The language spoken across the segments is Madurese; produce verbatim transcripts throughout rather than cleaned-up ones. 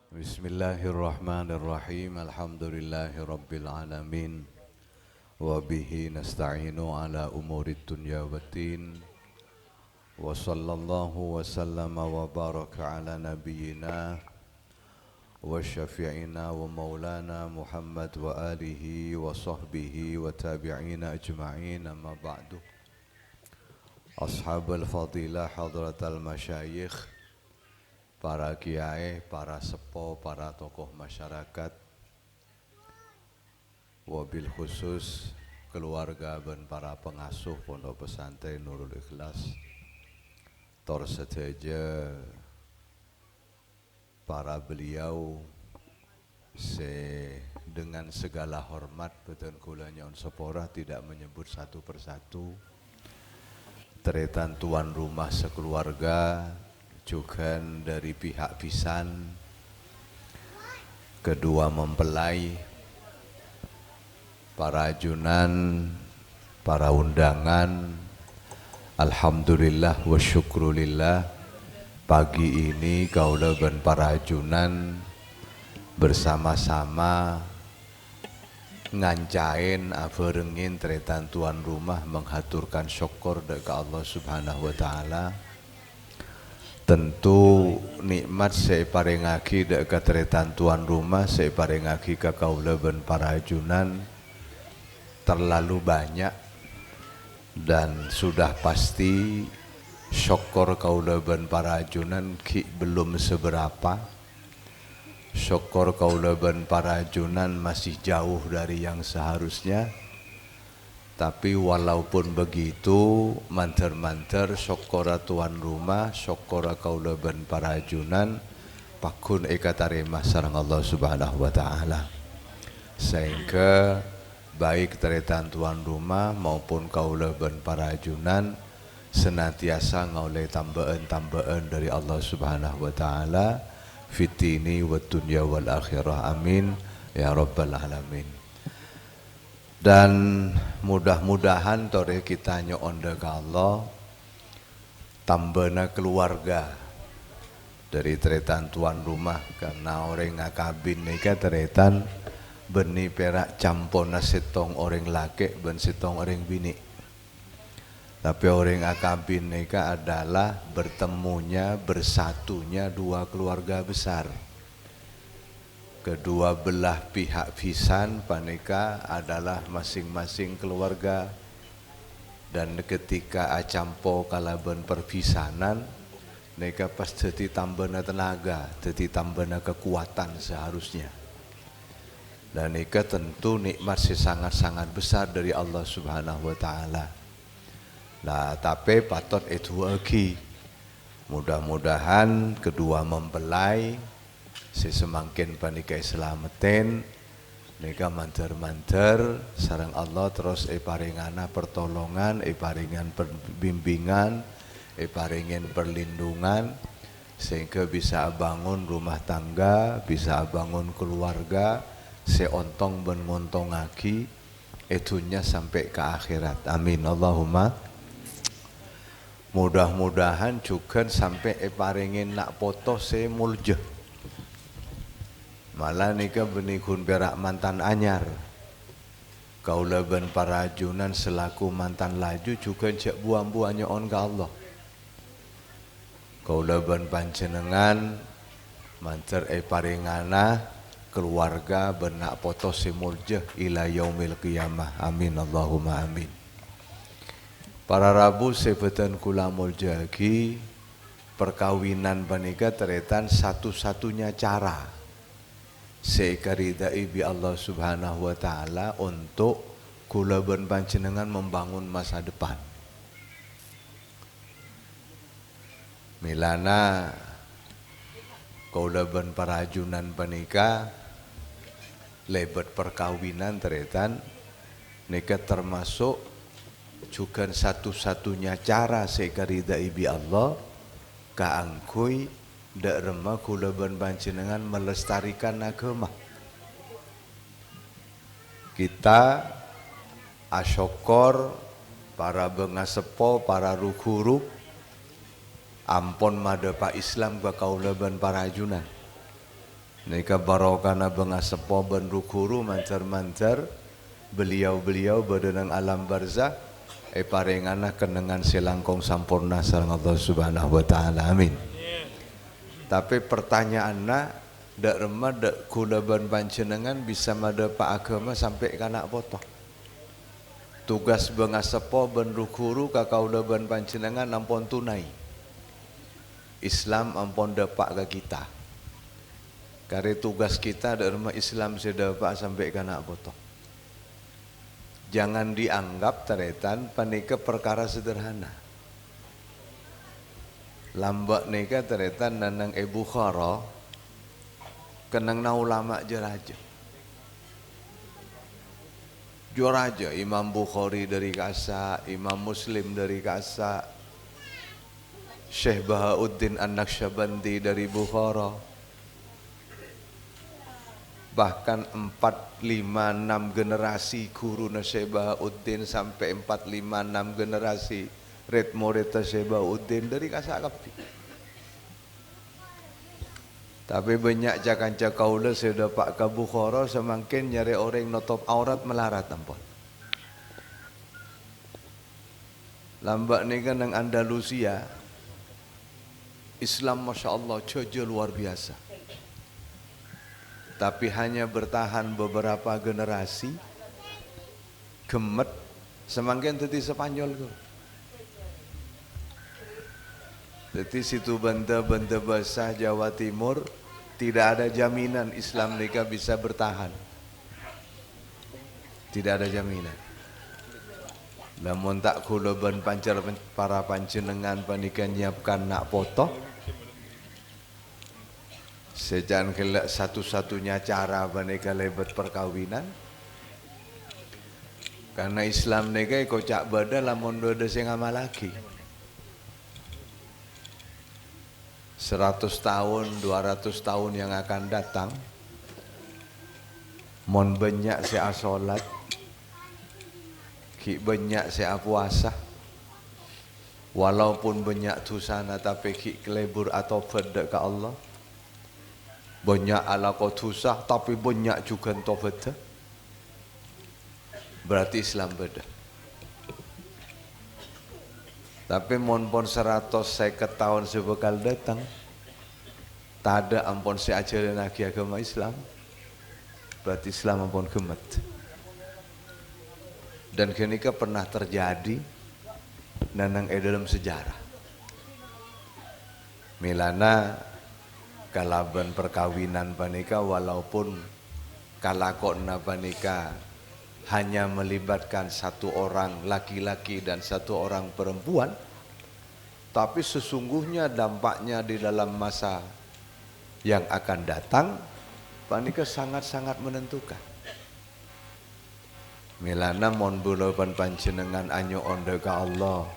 Bismillahirrahmanirrahim. Alhamdulillahirabbil alamin. Wa bihi nasta'inu ala umurid dunya waddin. Wa sallallahu wa sallama wa baraka ala nabiyyina wa syafi'ina wa maulana Muhammad wa alihi wa sahbihi wa tabi'ina ajma'in, amma ba'du. Ashabul fadilah hadratal masyayikh, para kiai, para seppo, para tokoh masyarakat, wabil khusus keluarga bân para pengasuh Pondok Pesantren Nurul Ikhlas, tor sadhâjâ para beliau sè dengan segala hormat bhâdhân kaulâ nyo'on sapora tidak menyebut satu persatu. Tarètan tuan rumah sakeluarga, jhughân dhâri pihak bhisan, kedua mempelai, para ajunan, para undangan. Alhamdulillah wa syukrulillah, pagi ini kaulâ bân para ajunan bersama-sama nganca'èn abhârengngè tarètan tuan rumah menghaturkan sokkor dhâ' ka Allah Subhanahu wa Ta'ala. Tentu nikmat sè èparèngaghi dhâ' ka tarètan tuan rumah, sè èparèngaghi ka kaulâ bân para ajunan terlalu banyak, dan sudah pasti sokkor kaulâ bân para ajunan ghi' belum seberapa. Sokkor kaulâ bân para ajunan masih jauh dari yang seharusnya. Tapi walaupun begitu, mandhâr-mandhâr sokkorra tuan rumah, sokkorra kaulâ bân para ajunan, pagghun èkatarèma sareng Allah Subhanahu wa Ta'ala. Saèngghâ baik tarètan tuan rumah maupun kaulâ bân para ajunan senantiasa ngaollè tambâ'ân-tambâ'ân dhâri Allah Subhanahu wa Ta'ala, fid dini wad dunya wal akhirah. Amin, ya rabbal alamin. Dan mudah-mudahan torè kita nyo'on dhâ' ka Allah, tambâna keluarga dhâri tarètan tuan rumah, karena orèng akabin nèka tarètan bânnè pèra' campona sèttong orèng lakè' bân sèttong orèng binè'. Tapè orèng akabin nèka adalah bertemunya, bersatunya dua keluarga besar. Kedua belah pihak bhisan panèka adalah masing-masing keluarga, dan ketika acampo kalabân perbhisanan, nèka pas dhâddhi tambâna tenaga, dhâddhi tambâna kekuatan seharusnya. Dan nèka tentu nikmat sè sangat-sangat besar dhâri Allah Subhanahu wa Ta'ala. Nah, tapè patot èdu'aaghi. Mudah-mudahan kedua mempelai sè samangkèn panèka èsalamettèn, nèka mandhâr-mandhâr sareng Allah terros èparèngana pertolongan, èparèngan per-, bimbingan, èparèngè perlindungan, sehingga bisa abângon rumah tangga, bisa abângon keluarga sè ontong bân ngontongaghi è dhunnya sampè' ka akhèrat. Amin. Allahumma. Mudah-mudahan jhughân sampè' èparèngè na' poto sè molja. Mala nèka bânnè ghun pèra' mantan anyar. Kaulâ bân para ajunan selaku mantan laju jhughân jhâ' bu-ambu anyo'on ka Allah. Kaulâ bân panjhennengngan mandhâr èparèngana keluarga bân na' poto sè molja ila yaumil qiyamah. Amin, Allahumma amin. Para rabu sè bâdhân kaulâ molja'aghi, parkabinan panèka tarètan satu-satunya cara sè èkaridhâi bi' Allah Subhanahu wa Ta'ala untuk kaulâ bân panjhennengngan membangun masa depan. Mèlana kaulâ bân para ajunan panèka lèbât parkabinan tarètan, nèka termasuk jhughân satu-satunya cara sè èkaridhâi bi' Allah kaangghuy dâ' remma kaulâ bân panjhennengngan melestarikan aghâma. Kita asokkor para bângaseppo, para ru-ghuru ampon madhâpa' Islam ka kaulâ bân para ajunan. Nèka barokana bângaseppo bân ru-ghuru mandhâr-mandhâr beliau-beliau bâdâ neng alam barzah, èparèngana kennengngan sè langkong samporna sareng Allah Subhanahu wa Ta'ala. Amin. Tapè pertanyaanna, dâ' remma dâ' kaulâ bân panjhennengngan bisa madhâpa' aghâma sampè' ka na' poto? Tugas bângaseppo bân ru-ghuru ka kaulâ bân panjhennengngan ampon tunai. Islam ampon dâpa' ka kita. Karè tugas kita dâ' remma Islam sè dâpa' sampè' ka na' poto. Jangan dianggap, tarètan, panèka parkara sederhana. Lambâ' nèka, tarètan, neng è Bukhara, kennengnganna ulama jâ-rajâ. Jâ-rajâ, Imam Bukhari dâri ka'issa', Imam Muslim dâri ka'issa', Syekh Bahauddin An-Naqsyabandi dâri Bukhara. Bahkan empat, lima, enam generasi ghuruna Syekh Bahauddin sampè' empat, lima, enam generasi red-moredda Syekh Bahauddin dâri ka'issa' kabbhi. Tapè bânnya' ca-kanca kaulâ sè dâpa' ka Bukhara samangkèn nyarè orèng notop aurat malarat ampon. Lambâ' nèka neng Andalusia, Islam, masya Allah, jâjâ luar biasa. Tapi hanya bertahan beberapa generasi, ghemmet, samangkèn dhâddhi Spanyol, kok. Dhâddhi, Situbondo, Bendobasah, Jawa Timur, tidak ada jaminan Islam nèka bisa bertahan. Tidak ada jaminan. Lamon ta' kaulâ bân pancar-, para panjhennengngan panèka nyiapkan na' poto, sè can ghellâ' satu-satunya cara panèka lèbât parkabinan. Karna Islam nèka èkoca' bâdâ lamon bâdâ sè ngamallaghi. Seratus taon, dua ratus taon yang akan datang, mon bânnya' sè asolat, ghi' bânnya' sè apowasa, walaupun bânnya' dhusana, tapè ghi' kalebur atobhât dâ' ka Allah. Bânnya' alako dhusa, tapè bânnya' jhughân tobhâddhâ. Berarti Islam bâdâ. Tapè mon pon saratos sèket taon sè bhâkal dâteng, tadâ' ampon sè ajhâlannaghi aghâma Islam, berarti Islam ampon ghemmet. Dan ghânèka pernah terjadi neng è dâlem sejarah. Mèlana kalabân parkabinan panèka, walaupun kalakowanna panèka hanya melibatkan satu orang laki-laki dan satu orang perempuan, tapi sesungguhnya dampaknya di dalam masa yang akan datang panèka sangat-sangat menentukan. Mèlana mon kaulâ bân panjhennengngan anyo'on dâ' ka Allah,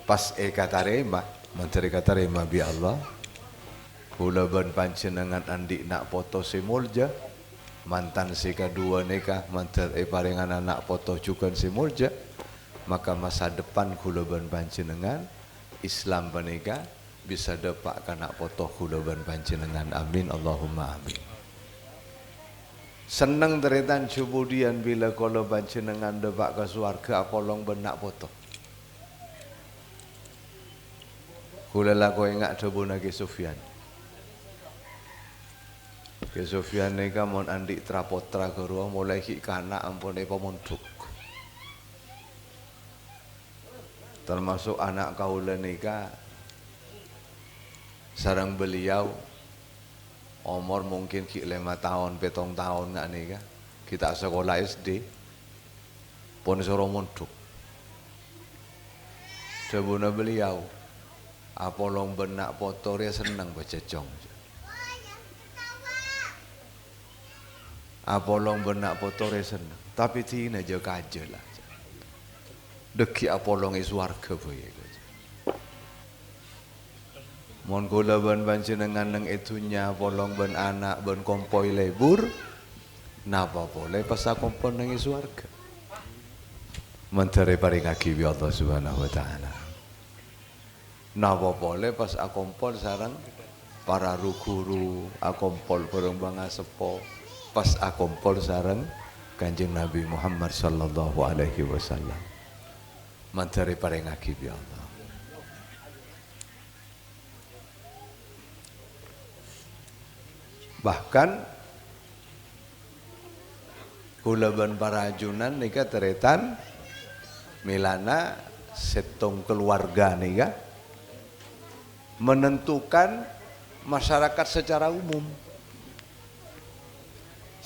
pas èkatarèma, mandhâr èkatarèma bi' Allah, kaulâ bân panjhennengngan andi' na' poto sè molja, mantan sè kaduwâ nèka mandhâr èparèngana na' poto jhughân sè molja, maka masa depan kaulâ bân panjhennengngan Islam panèka bisa dâpa' ka na' poto kaulâ bân panjhennengngan. Amin, Allahumma amin. Senneng tarètan jhubudhiyân bilâ kaulâ panjhennengngan dâpa' ka sowarghâ apolong bân na' poto. Kaulâ lako enga' dhâbuna Kè Sufyan. Kè Sufyan nèka mon andi' tra-pottra ghâruwa molaè ghi' kana' ampon èpamondhuk. Termasuk ana' kaulâ nèka sareng beliau, omor mungkin ghi' lèma taon, pèttong taon nga' nèka, ghi' ta' sakola S D, pon èsoro mondhuk. Dhâbuna beliau, "Apolong bân na' poto rèya senneng, Bâjâ Cong." Apolong bân na' poto rèya senneng, tapè dinah jâ-kajâ la. Dhâggi' apolong è sowarghâ bhâi. Mon kaulâ bân panjhennengngan neng è dhunnya apolong bân ana', bân kompoy lebur, napa polè pas akompol neng è sowarghâ? Mandhâr èparèngaghi bi' Allah Subhanahu wa Ta'ala. Napa polè pas akompol sareng para ru-ghuru, akompol bhâreng pangaseppo, pas akompol sareng Kanjeng Nabi Muhammad sallallahu alaihi wasallam. Mandhâr èparèngngaghi bi' Allah. Bahkan, kaulâ bân para ajunan nèka tarètan, mèlana sèttong kaluwarga nèka menentukan masyarakat secara umum.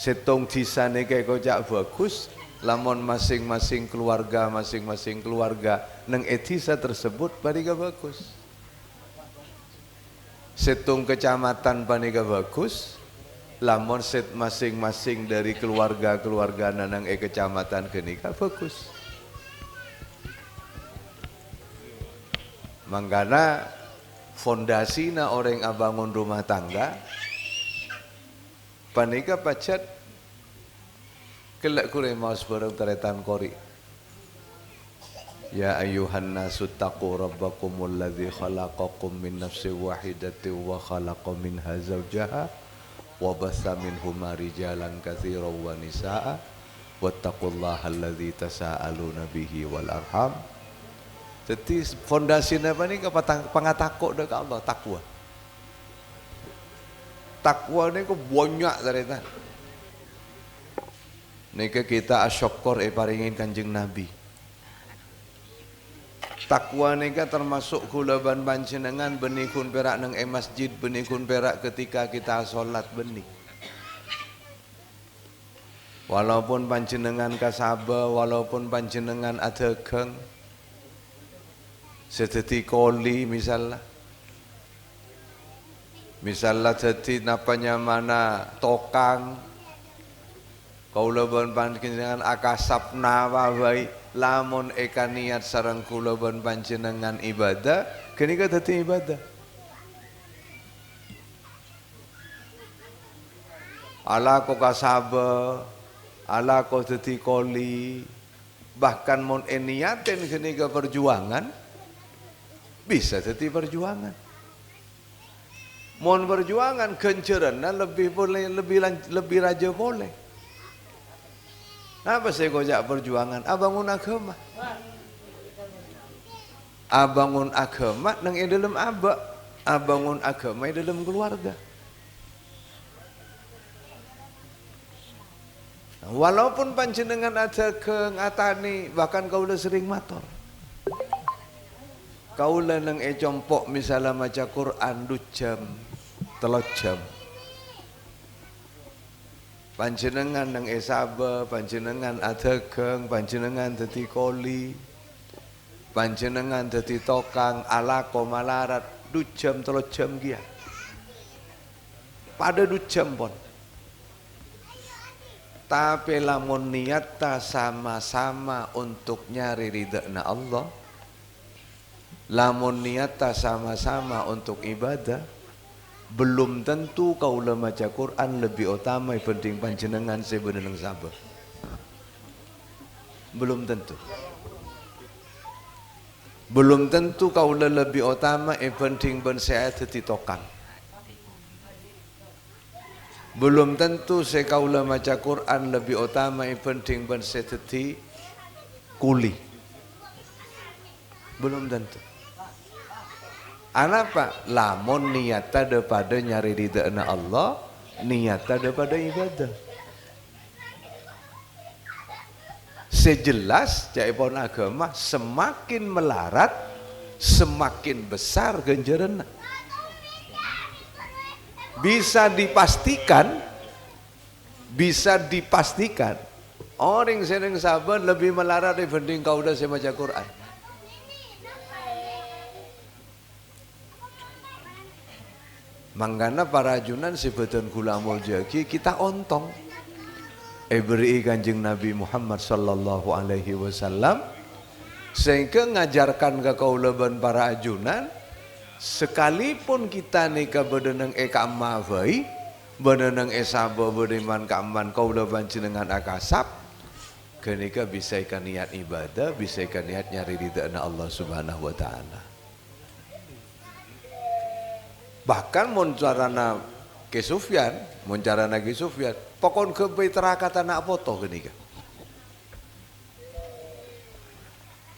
Sèttong dhisa nèka èkoca' bhâghus, lamon masing-masing kaluwarga, masing-masing kaluwarga neng è dhisa tersebut panèka bhâghus. Sèttong kacamatan panèka bhâghus, lamon sèt-, masing-masing dhâri kaluwarga-kaluwargana neng è kacamatan ghânèka bhâghus. Mangkana, fondasina orèng abângon rumah tangga panèka pajhât ghellâ' ghuru maos bhâreng tarètan kori'. "Ya ayyuhan nasu taqu rabbakumul ladzi khalaqakum min nafsin wahidatin wa khalaqa minha zaujaha wa batsa minhuma rijalan katsiran wa nisa'a wattaqullaha alladzi tasaaluna bihi wal arham." Dhâddhi, fondasina panèka patang-, pangatako' dhâ' ka Allah, takwa. Takwa nèko bânnya', tarètan. Nèka kita asokkor èparèngè Kanjeng Nabi. Takwa nèka termasuk kaulâ bân panjhennengngan bânnè ghun pèra' neng è masjid, bânnè ghun pèra' ketika kita sholat bânnè. Walaupun panjhennengngan kasabâ, walaupun panjhennengngan adhâghâng, sè dhâddhi koli, misalla. Misalla dhâddhi napa nyamana tokang, kaulâ bân panjhennengngan akasap napa bhâi, lamon èkaniyat sareng kaulâ bân panjhennengngan ibadah, ghânèka dhâddhi ibadah. Alako kasabâ, alako dhâddhi koli, bahkan mon èniyatè ghânèka parjuwangan, bisa dhâddhi parjuwangan. Mon parjuwangan, ghânjhârânna lebbi polè, lebbi lan-, lebbi rajâ polè. Napa sè èkoca' parjuwangan? Abângon aghâma. Abângon aghâma neng è dhâlem abâ', abângon aghâma è dhâlem kaluwarga. Walaupun panjhennengngan adhâghâng, atanè, bahkan kaulâ serrèng mator. Kaulâ neng è compo' misalla maca Qur'an du jhâm, tello jhâm. Panjhennengngan neng è sabâ, panjhennengngan adhâghâng, panjhennengngan dhâddhi koli, panjhennengngan dhâddhi tokang, alako malarat, du jhâm, tello jhâm kèya. Padâ du jhâm, pon. Tapè lamon niyatta sama-sama untuk nyarè ridhâna Allah, lamon niyatta sama-sama untuk ibadah, belum tentu kaulâ maca Qur'an lebbi otama èbhândhing panjhennengngan sè bâdâ neng sabâ. Belum tentu. Belum tentu kaulâ lebbi otama èbhândhing bân sè dhâddhi tokang. Belum tentu sè kaulâ maca Qur'an lebbi otama èbhândhing bân sè dhâddhi kuli. Belum tentu. Anapa? Lamon niyatta dhâ-padâ nyarè ridhâna Allah, niyatta dhâ-padâ ibadah. Sè jelas, ca'èpon aghâma, semakin melarat, semakin besar ganjaranna. Bisa dipastikan, bisa dipastikan, orèng sè neng sabâ lebbi melarat èbhândhing kaulâ sè maca Qur'an. Mangkana para ajunan sè bâdhân kaulâ amoljâ'aghi, kita ontong èberri'i Kanjeng Nabi Muhammad sallallahu alaihi wasallam, sehingga ngajarkan ka kaulâ bân para ajunan, sakalipun kita nèka bâdâ neng è ka'emma bhâi, bâdâ neng è sabâ bâdâ è man-ka'emman kaulâ panjhennengngan akasap, ghânèka bisa èkaniyat ibadah, bisa èkaniyat nyarè ridhâna Allah Subhanahu wa Ta'ala. Bahkan mon carana Kè Sufyan, mon carana Kè Sufyan, pokon ghâbây tarakatta na' poto ghânèka.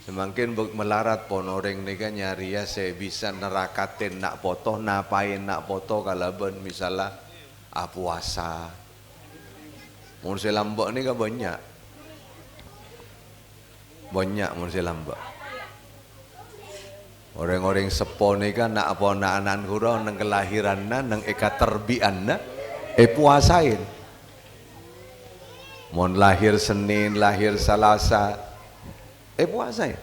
Samangkèn bâk malarat pon orèng nèka nyarèya sè bisa narakatè na' poto, napaè na' poto kalabân misalla apowasa. Mon sè lambâ' nèka bânnya'. Bânnya' mon sè lambâ'. Orèng-orèng seppo nèka na' apa na'-ana'an ghuru neng kalahiranna, neng èkaterbi'anna, èpowasaè. Mon lahir Senin, lahir Salasa, èpowasaè.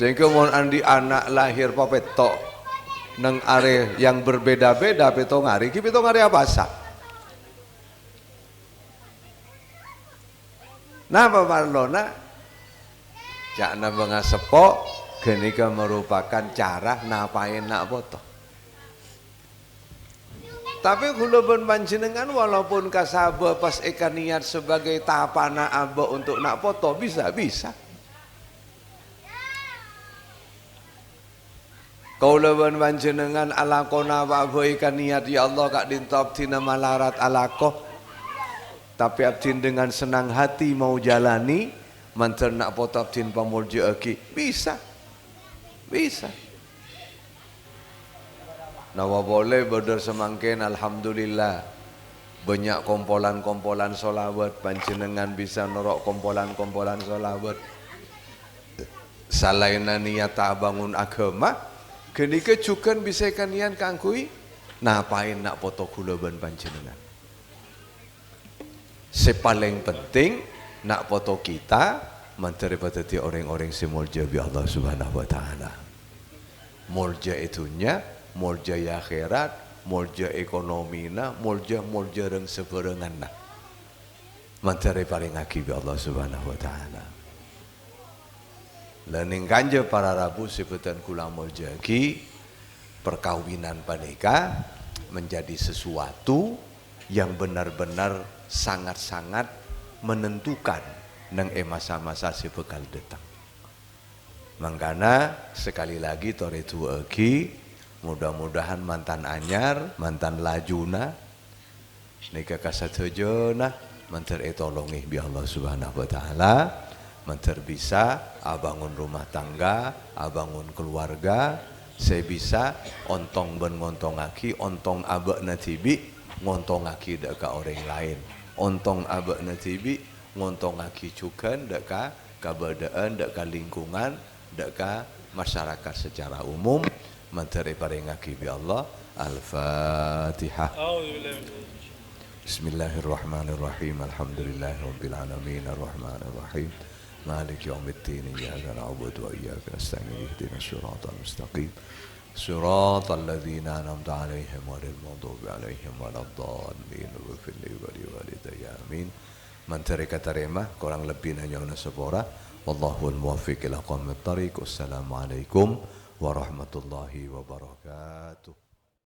Sehingga mon andi' ana' lahir papètto' neng arè yang berbeda-beda pètto' arè, ghi' pètto' arè apowasa. Napa parlona? Ca'na bângaseppo, ghânèka marupakan cara napaè na' poto. Tapè kaulâ bân panjhennengngan, walaupun kasabâ pas èkaniyat sebagai tapana abâ' untuk na' poto, bisa, bisa. Kaulâ bân panjhennengngan alakona apa bhâi kaniyat, "Ya Allah, ka'dinto abdhina malarat alako, tapè abdhina dengan senang hati mau jalani, mandhâr na' poto abdhina pamolja'aghi." Bisa. Bisa. Napa polè bâdâ samangkèn, alhamdulillah. Bânnya' kompolan-kompolan sholawat, panjhennengngan bisa noro' kompolan-kompolan sholawat. Salaènna niyatta abângon aghâma, ghânèka jhughân bisa èkaniyat kaangghuy napaè na' poto kaulâ bân panjhennengngan. Sè palèng penting, na' poto kita mandhâr èpadhâddhi orèng-orèng sè molja bi' Allah Subhanahu wa Ta'ala. Molja è dhunnya, molja è akhèrat, molja ekonomina, molja, molja rèng-sabhârânganna. Mandhâr èparèngaghi bi' Allah Subhanahu wa Ta'ala. Lâ nèng kanjâ para rabu sè bhâdhân kaulâ molja'aghi, perkawinan panèka menjadi sesuatu yang benar-benar sangat-sangat menentukan neng è masa-masa sè bhâkal dâteng. Mangkana, sekali lagi torè du'aaghi, mudah-mudahan mantan anyar, mantan lajuna, nèka kasadhâjâna mandhâr ètolongè bi' Allah Subhanahu wa Ta'ala, mandhâr bisa abângon rumah tangga, abângon kaluwarga, sè bisa ontong bân ngontongaghi, ontong abâ'na dhibi' ngontongaghi dâ' ka orèng laèn, ontong abâ'na dhibi' ngontongaghi jhughân dâ' ka kabâdâ'ân, dâ' ka lingkungan, dâ' ka masyarakat secara umum, mandhâr èparèngaghi bi' Allah. Al-Fatihah. Bismillahirrahmanirrahim. Alhamdulillahirabbil alamin. Arrahmanirrahim. Maliki yaumiddin. Iyyaka na'budu wa iyyaka nasta'in. Ihdinas siratal mustaqim. Siratal ladzina an'amta 'alaihim ghairil maghdubi 'alaihim waladdallin. Ighfirli wa liwalidayya. Amin. Mandhâr èkatarèma, korang lebbina nyo'ona sapora. Wallahul muwaffiq ila aqwamit thariq. Wassalamualaikum warahmatullahi wabarakatuh.